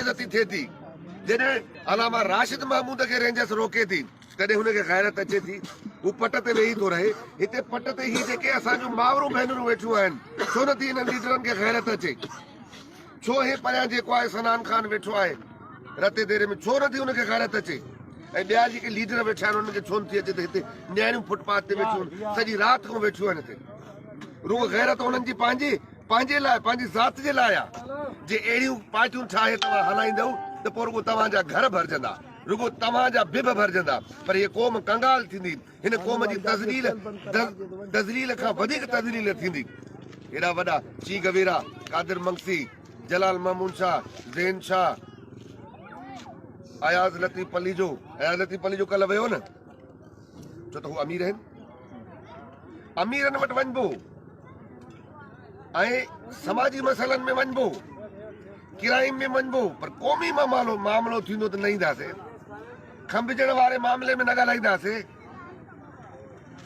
عزتي ٿئي ٿي. جڏهن علامه راشد محمود کي رينجرس روڪي ٿي تڏهن هن کي غيرت اچي ٿي. هو پٽ تي ويهي ٿو رهي. هتي پٽ تي هي جيڪي اسان جون مائرون ڀينرون ويٺيون آهن ڇو نه ٿي انهن ليڊرن کي غيرت اچي. ڇو هي پريان جيڪو آهي صنعان خان ويٺو آهي رتي ديري ۾ ڇو نٿي ان کي غيرت اچي ۽ ٻيا جيڪي ليڊر ويٺا آهن انهن کي ڇو نٿي اچي ته هتي نياڻيون فٽ پاٿ تي ويٺيون آهن سڄي رات کان ويٺيون آهن هتي رڳو غيرت انهن جي پنهنجي پنهنجي لاء پنهنجي ذات جي لاء آ جي اهڙيون پارٽيون ٺاهي توهان هلائيندؤ ته پوء رڳو توهان جا گهر ڀرجندا رڳو توهان جا بڀ ڀرجندا پر هيء قوم ڪنگال ٿيندي هن قوم جي تذليل تذليل کان وڌيڪ تذليل ٿيندي. هيڏا وڏا چي گويرا، قادر منگسي، جلال محمود شاهه، زين شاهه، اياز لطيف پليجو، اياز لطيف پليجو ڪلهه ويو نه ڇو ته هو امير آهن. اميرن وٽ وڃبو ۽ سماجي مسئلن ۾ وڃبو، ڪرائم ۾ وڃبو پر قومي معاملو ٿيندو ته نه اينداسين. کنڀجڻ واري معاملي ۾ نه ڳالهائينداسين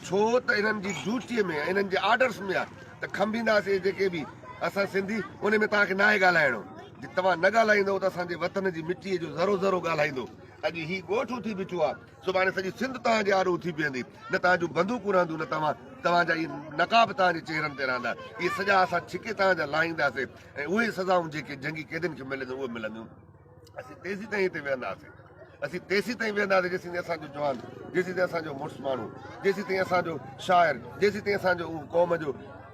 ڇو ته انهن جي ڊيوٽي ۾ ۽ انهن جي آرڊرس ۾ آهي ته کنڀينداسين جيڪي به اسان سنڌي ان ۾ توهان کي ناهي ڳالهائڻو جي توهان نه ڳالهائيندو ته اسان جي وطن جي مٽي جو ذرو ذرو ڳالهائيندو اڄ هي ڳوٺ اٿي بيٺو آهي سڀاڻي سڄي سنڌ توهان جي آڏو اٿي بيهندي نه توهان جون بندوقون رهنديون نه توهان توهان جا اهي نقاب توهان جي چهرن تي رهندا اهي سڄا اسان ڇڪي توهان جا لاهينداسين ۽ اهي سزائون جيڪي جنگي قيدين کي ملنديون اهي ملنديون اسين تيسين تائين هتي ويهنداسين اسين تيسين تائين ويهنداسين جيسين تائين اسان جو جوان جيسين تائين اسان جو مڙس ماڻهو جيسين تائين اسان جو شاعر جيسين تائين اسان جو اهو قوم جو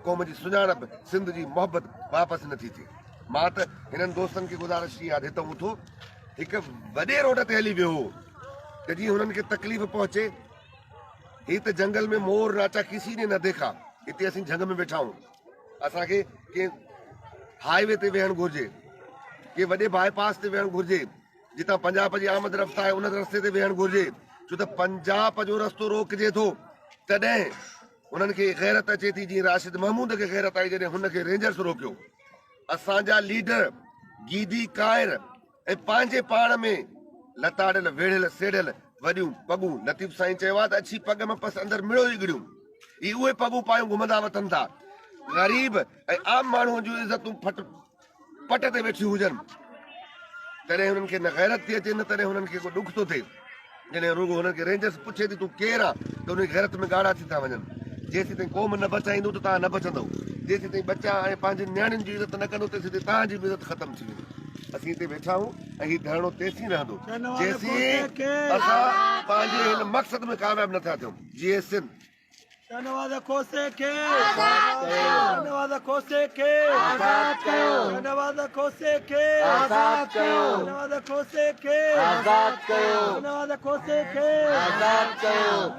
قوم جي سڃاڻپ سنڌ جي محبت واپس نه ٿي ٿئي مان ته هنن دوستن کي گذارش ڪئي آهي هتان اٿو هڪ وڏي روڊ تي هلي ويو ته جيئن هنن کي تڪليف پهچي هي ته جنگل ۾ مور ناچا ڪسي ني نه ديکا هتي اسين جهنگ ۾ ويٺا آهيون اسان کي ڪنهن هاء وي تي ويهڻ گهرجي، ڪنهن وڏي باء پاس تي ويهڻ گهرجي، جتان پنجاب جي آمد رفت آهي ان رستي تي ويهڻ گهرجي، ڇو ته پنجاب جو رستو روڪجي ٿو تڏهن انهن کي غيرت اچي ٿي، جيئن راشد محمود کي غيرت آئي جڏهن هن کي رينجرس روڪيو. اسان جا ليڊر گيدي ڪائر ۽ پنهنجي پاڻ ۾ لتاڙيل ويڙهيل سيڙهيل وڏيون پڳون لطيف سائين چيو آهي ته اڇي پڳ ۾ پس اندر مڙيو ئي ڳڙيون. هي اهي پڳون پايون گهمندا وتن ٿا. غريب ۽ عام ماڻهوء جون عزتون ڦٽ پٽ تي ويٺيون هجن تڏهن هنن کي نه غيرت ٿي اچي نه تڏهن هنن کي ڪو ڏک ٿو ٿئي. جڏهن رڳو هنن کي رينجرس پڇي ٿي تون ڪير آن ته انهن جي غيرت ۾ ڳاڙها ٿي ٿا وڃن. جيسيتائين قوم نه بچائيندو ته توهان نه بچندؤ. جيسيتائين ٻچا ۽ پنهنجين نياڻين جي عزت نه ڪندو تيسيتائين توهان جي به عزت ختم ٿي ويندي. اسين هتي ويٺا آهيون ۽ هي ڌرڻو تيسين رهندو جيسين اسان پنهنجي هن مقصد ۾ ڪامياب نه ٿا ٿيون. جيئي سنڌ. شاهنواز کوسي کي آزاد ڪيو شاهنواز کوسي کي آزاد ڪيو شاهنواز کوسي کي آزاد ڪيو شاهنواز کوسي کي آزاد ڪيو شاهنواز کوسي کي آزاد ڪيو.